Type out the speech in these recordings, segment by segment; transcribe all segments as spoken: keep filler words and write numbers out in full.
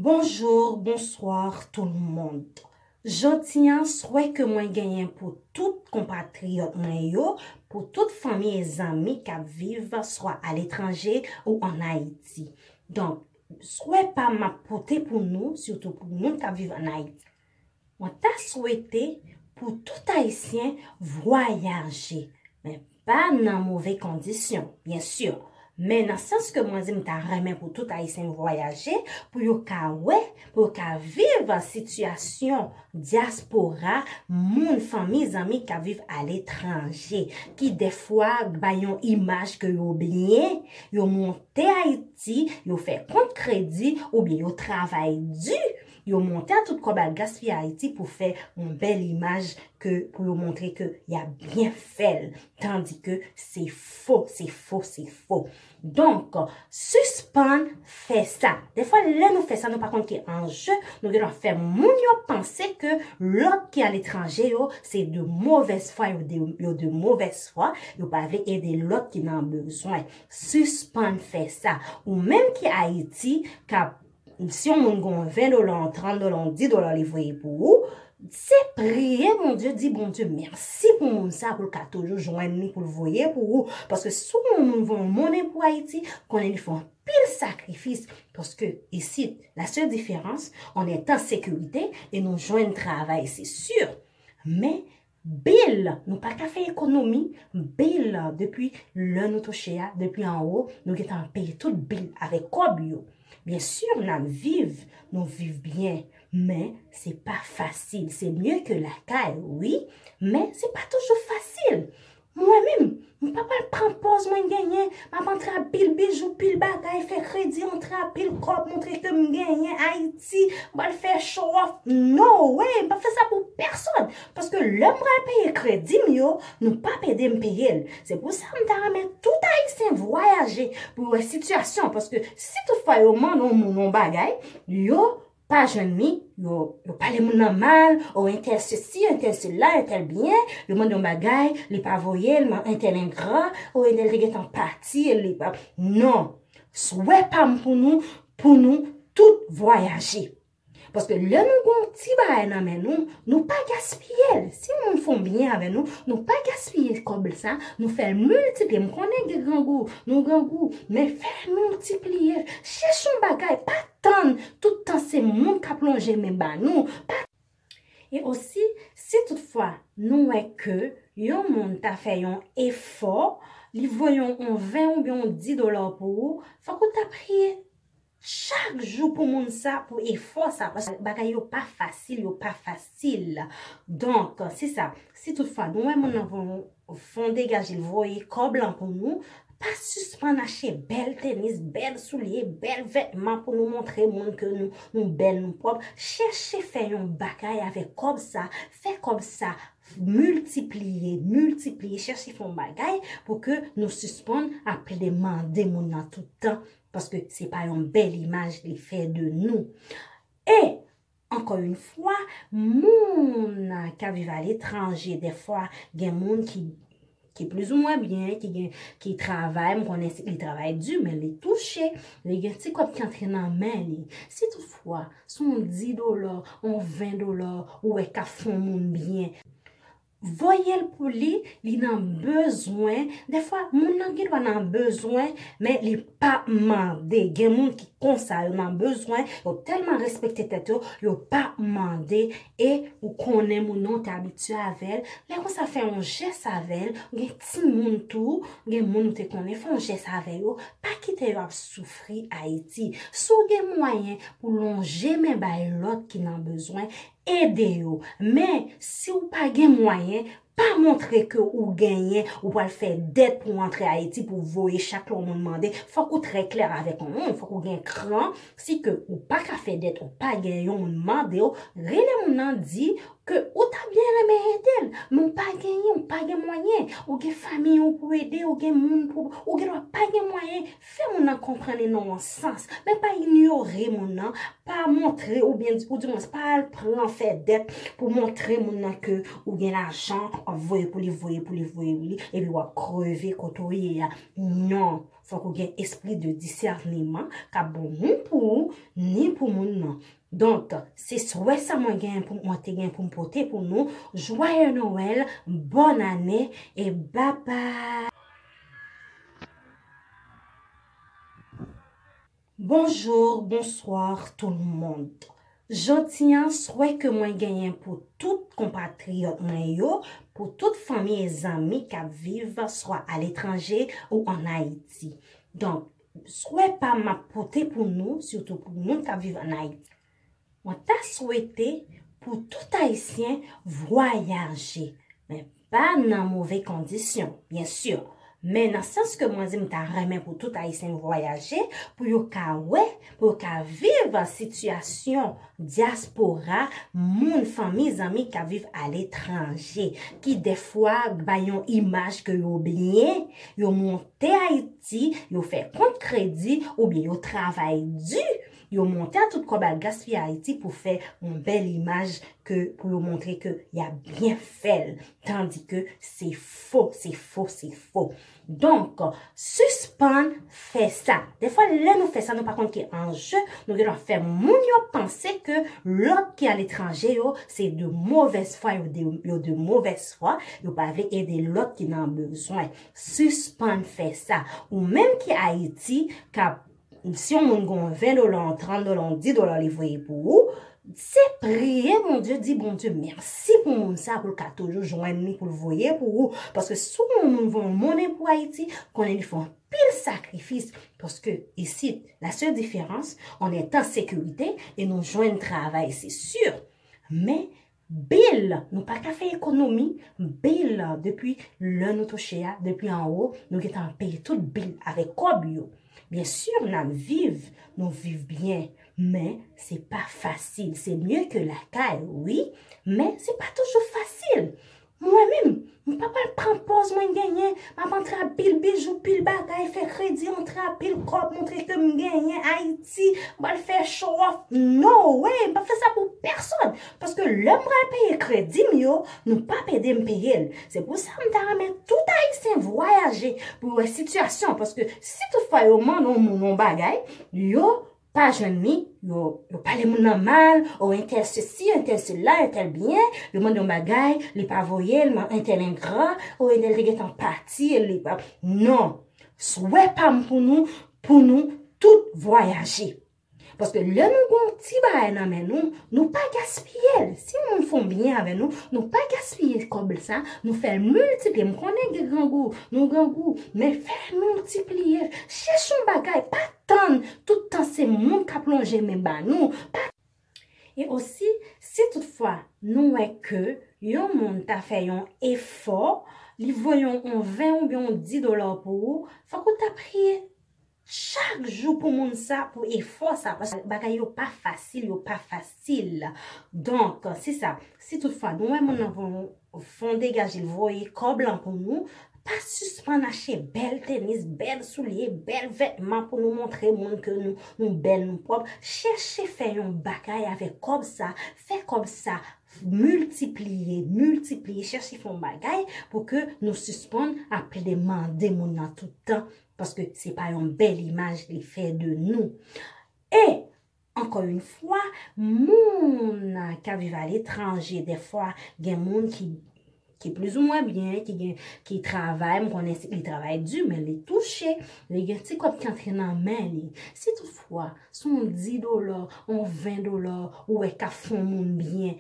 Bonjour, bonsoir tout le monde. Jodi a, swè ke mwen genyen pou tout konpatriyòt mwen yo, pou tout fanmi e zanmi k ap viv swa aletranje ou ann Ayiti. Donk, swè pa m ap pote pou nou, sitou pou moun k ap viv ann Ayiti. Mwen ta swete pou tout Ayisyen vwayaje, men pa nan move kondisyon, byen si. Men nan sans ke mwen di m ta renmen pou tout Ayisyen vwayaje, pou yo ka wè, pou yo ka viv sitiyasyon dyaspora, moun, fanmi, zanmi k ap viv aletranje, ki dèfwa bay yon imaj ke yo byen, yo monte Ayiti, yo fè kont kredi, oubyen yo travay di, yo monte a tout kòb al gaspiye Ayiti pou fè yon bèl imaj ke, pou yo montre ke y ap byen fè l. Tandi ke se fo, se fo, se fo. Donk, sispann fè sa. Dèfwa, lè nou fè sa, nou pa konn ki anje, nou gen dwa fè moun yo panse ke lòt ki aletranje yo, se de movèz fwa, yo de, yo de movèz fwa, yo pa vle ede lòt ki nan bezwen. Sispann fè sa. Ou menm ki Ayiti, k ap, si yon moun gen yon ven dola, yon trant dola, yon dis dola li voye pou ou, se priye Bondye, di Bondye mèsi pou moun sa, pou l ka toujou jwenn li, pou l voye pou ou. Paske si yon moun voye yon monnen pou Ayiti, konnen li fè anpil sakrifis. Paske isit, la seule différence, on est en sécurité e nou jwenn travay, se si. Men, bil, nou pa ka fè ekonomi, bil, depi lè nou touche a, depi anwo, nou gentan peye tout bil avèk kòb yo. Byen si, n ap viv, nou viv byen, men se pa fasil. Se mye ke lakay, wi, men se pa toujou fasil. Mwen menm, m pa pral pran pòz mwen genyen, m ap antre a pil bijou, pil bagay, fè kredi, antre a pil kòb, montre ke m genyen Ayiti, m pral fè show off. No way, m p ap fè sa pou pèsonn. Paske lè m pral peye kredi m yo, nou p ap ede m peye l. Se pou sa m ta renmen tout Ayisyen vwayaje pou yo wè sitiyasyon. Paske si toutfwa yo mande yon moun yon bagay, yo pa jwenn li, yo, yo pale moun nan mal, o entèl sesi, entèl sela, entèl byen, yo mande yon bagay, li pa voye l, entèl engra, o entèl te gentan pati, li pa. Non. Swè pa m pou nou, pou nou tout vwayaje. Paske lè nou gen yon ti bagay nan men nou, nou pa gaspiye l. Si yon moun fè yon byen avè nou, nou pa gaspiye kòb sa, nou fè l miltipliye. M konnen gen grangou, nou grangou, men fè l miltipliye. Chèche yon bagay, pa tann tout tan se moun k ap lonje men ba nou. Pa... E osi, si toutfwa nou wè ke yon moun ta fè yon efò, li voye yon, yon ven oubyen yon dis dola pou ou, fòk ou ta priye chak jou pou moun sa, pou efò sa, paske bagay yo pa fasil, yo pa fasil. Donk, se sa. Si toutfwa nou wè moun nan fon, fon degaje l voye kòb lan pou nou, pa sispann achte bèl tenis, bèl soulye, bèl vètman pou nou montre moun ke nou, nou bèl, nou pwòp. Chèche fè yon bagay avèk kòb sa, fè kòb sa miltipliye, miltipliye, chèche fè yon bagay pou ke nou sispann ap demande moun nan tout tan, paske se pa yon bèl imaj li fè de nou. E, ankò yon fwa, moun k ap viv aletranje, dèfwa, gen moun ki, ki plizoumwen byen, ki gen, ki travay, m konnen li travay di, men li touche, li gen ti kòb ki antre nan men li. Si toutfwa, se yon dis dola, yon ven dola, ou wè k ap fè yon moun byen, voye l pou li, li nan bezwen. Dèfwa, moun nan gen dwa nan bezwen, men li pa mande. Gen moun ki konsa, yo nan bezwen, yo tèlman respekte tèt yo, yo pa mande. E ou konnen moun nan, ou te abitye avè l. Lè konsa, fè yon jès avè l. Ou gen timoun tou, ou gen moun ou te konnen, fè yon jès avè yo. Pa kite yo ap soufri Ayiti. Si w gen mwayen pou lonje men bay lòt ki nan bezwen, ede yo. Men, si w pa gen mwayen, pa montre ke ou genyen, ou pral fè dèt pou w antre Ayiti, pou w voye chak lè yon moun mande. Fòk ou trè klè avèk yon moun, fòk ou gen kran. Si ke ou pa ka fè dèt, ou pa gen yon moun mande w, rele moun nan, di ke ou ta byen renmen ede l, men ou pa genyen, ou pa gen mwayen, ou gen fanmi w pou ede, ou gen moun pou, ou gen dwa pa gen mwayen, fè moun nan konprann li nan yon sans, men pa inyore moun nan, pa montre, oubyen, ou di mwens, pa al pran fè dèt pou montre moun nan ke ou gen lajan, w ap voye pou li, voye pou li, voye pou li, epi w ap kreve kote w ye a. Non, Fòk ou gen espri de disèneman k ap bon ni pou ou, ni pou moun nan. Donk, se swè sa mwen genyen pou, mwen te gen pou m pote pou nou. Joyeux Noël, bòn ane, e babay! Bonjour, bonsoir tout le monde. Jodi a, swè ke mwen genyen pou tout konpatriyòt mwen yo, pou tout fanmi e zanmi k ap viv swa aletranje ou ann Ayiti. Donk, swè pa m ap pote pou nou, sitou pou moun k ap viv ann Ayiti. Mwen ta swete pou tout Ayisyen vwayaje, men pa nan move kondisyon, byen si. Men nan sans ke mwen di m ta renmen pou tout Ayisyen vwayaje, pou yo ka wè, pou yo ka viv sitiyasyon dyaspora, moun, fanmi, zanmi k ap viv aletranje, ki dèfwa bay yon imaj ke yo byen, yo monte Ayiti, yo fè kont kredi, oubyen yo travay di, yo monte a tout kòb al gaspiye Ayiti pou fè yon bèl imaj ke, pou yo montre ke y ap byen fè l. Tandike se fo, se fo, se fo. Donk, sispann fè sa. Dèfwa, lè nou fè sa, nou pa konn ki anje, nou gendwa fè moun yo panse ke lòt ki aletranje yo, se de movèz fwa, yo de, yo de movèz fwa, yo pa vle ede lòt ki nan bezwen. Sispann fè sa. Ou menm ki Ayiti, k ap, si yon moun gen yon ven dola, yon trant dola, yon dis dola li voye pou ou, se priye Bondye, di Bondye mèsi pou moun sa, pou l ka toujou jwenn li, pou l voye pou ou. Paske si yon moun voye yon monnen pou Ayiti, konnen li fè anpil sakrifis. Paske isit, la seule différence, on est en sécurité e nou jwenn travay, se si. Men, bil, nou pa ka fè ekonomi, bil, depi lè nou touche a, depi anwo, nou gentan peye tout bil avèk kòb yo. Byen si, n ap viv, nou viv byen, men se pa fasil. Se mye ke lakay, wi, men se pa toujou fasil. Mwen menm, m pa pral pran pòz mwen genyen, m ap antre a pil bijou, pil bagay, fè kredi, antre a pil kòb, montre ke m genyen Ayiti, m pral fè show off. No way, m p ap fè sa pou pèsonn. Paske lè m pral peye kredi m yo, nou p ap ede m peye l. Se pou sa m ta renmen tout Ayisyen vwayaje pou yo wè sitiyasyon. Paske si toutfwa yo mande yon moun yon bagay, yo pa jwenn li, yo, yo pale moun nan mal, o entèl sesi, entèl sela, entèl byen, yo mande yon bagay, li pa voye l, entèl engra, o entèl te gentan pati, li pa, non. Swè pa m pou nou, pou nou tout vwayaje. Paske lè nou gen yon ti bagay nan men nou, nou pa gaspiye l. Si yon moun fè yon byen avè nou, nou pa gaspiye kòb sa, nou fè l miltipliye. M konnen gen grangou, nou grangou, men fè l miltipliye. Chèche yon bagay, pa tann tout tan se moun k ap lonje men ba nou. Pa... E osi, si toutfwa nou wè ke yon moun ta fè yon efò, li voye yon, yon ven oubyen yon dis dola pou ou, fòk ou ta priye chak jou pou moun sa, pou efò sa, paske bagay yo pa fasil, yo pa fasil. Donk, se sa, si toutfwa nou wè moun nan fon, fon degaje, l voye kòb lan pou nou, pa sispann achte bèl tenis, bèl soulye, bèl vètman pou nou montre moun ke nou, nou bèl, nou pwòp. Chèche fè yon bagay avèk kòb sa, fè kòb sa miltipliye, miltipliye, chèche fè yon bagay pou ke nou sispann ap plede mande moun nan tout tan, paske se pa yon bèl imaj li fè de nou. E, ankò yon fwa, moun k ap viv aletranje, dèfwa, gen moun ki, ki plizoumwen byen, ki gen, ki travay, m konnen se, li travay di, men li touche, li gen ti kòb ki antre nan men li. Si toutfwa, se yon dis dola, yon ven dola, ou wè k ap fè yon moun byen,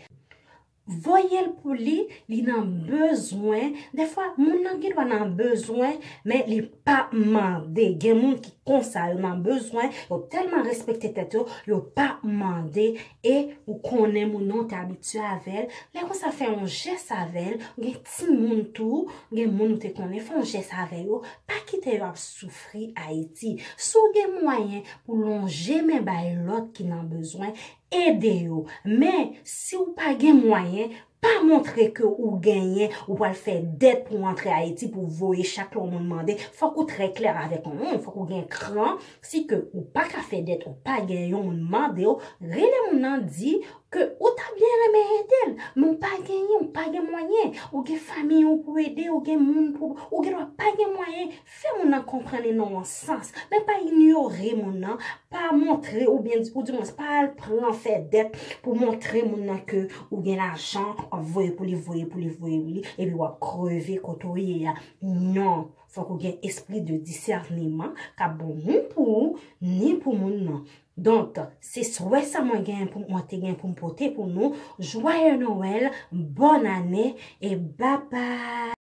voye l pou li, li nan bezwen. Dèfwa, moun nan gendwa nan bezwen, men li pa mande. Gen moun ki konsa, yo nan bezwen, yo tèlman respekte tèt yo, yo pa mande. E ou konnen moun nan, ou te abitye avè l. Lè konsa, fè yon jès avè l. Ou gen timoun tou, ou gen moun ou te konnen, fè yon jès avè yo. Pa kite yo ap soufri Ayiti. Si w gen mwayen pou lonje men bay lòt ki nan bezwen, ede yo. Men, si w pa gen mwayen, pa montre ke ou genyen, ou pral fè dèt pou w antre Ayiti, pou w voye chak lè yon moun mande. Fòk ou trè klè avèk yon moun, fòk ou gen kran. Si ke ou pa ka fè dèt, ou pa gen yon moun mande w, rele moun nan, di, ke ou ta byen renmen ede l, men ou pa genyen, ou pa gen mwayen, ou gen fanmi ou pou ede, ou gen moun pou, ou gen dwa pa gen mwayen, fè moun nan konprann e nan yon sans, men pa inyore moun nan, pa montre, oubyen, ou di mwens, pa al pran fè dèt pou montre moun nan ke ou gen lajan, w ap voye pou li, voye pou li, voye pou li, epi w ap kreve kote w ye a. Non, fòk ou gen espri de disèneman k ap bon ni pou ou, ni pou moun nan. Donk, se swè sa mwen gen pou, mwen te gen pou m pote pou nou. Joyeux Noël, bòn ane, e babay!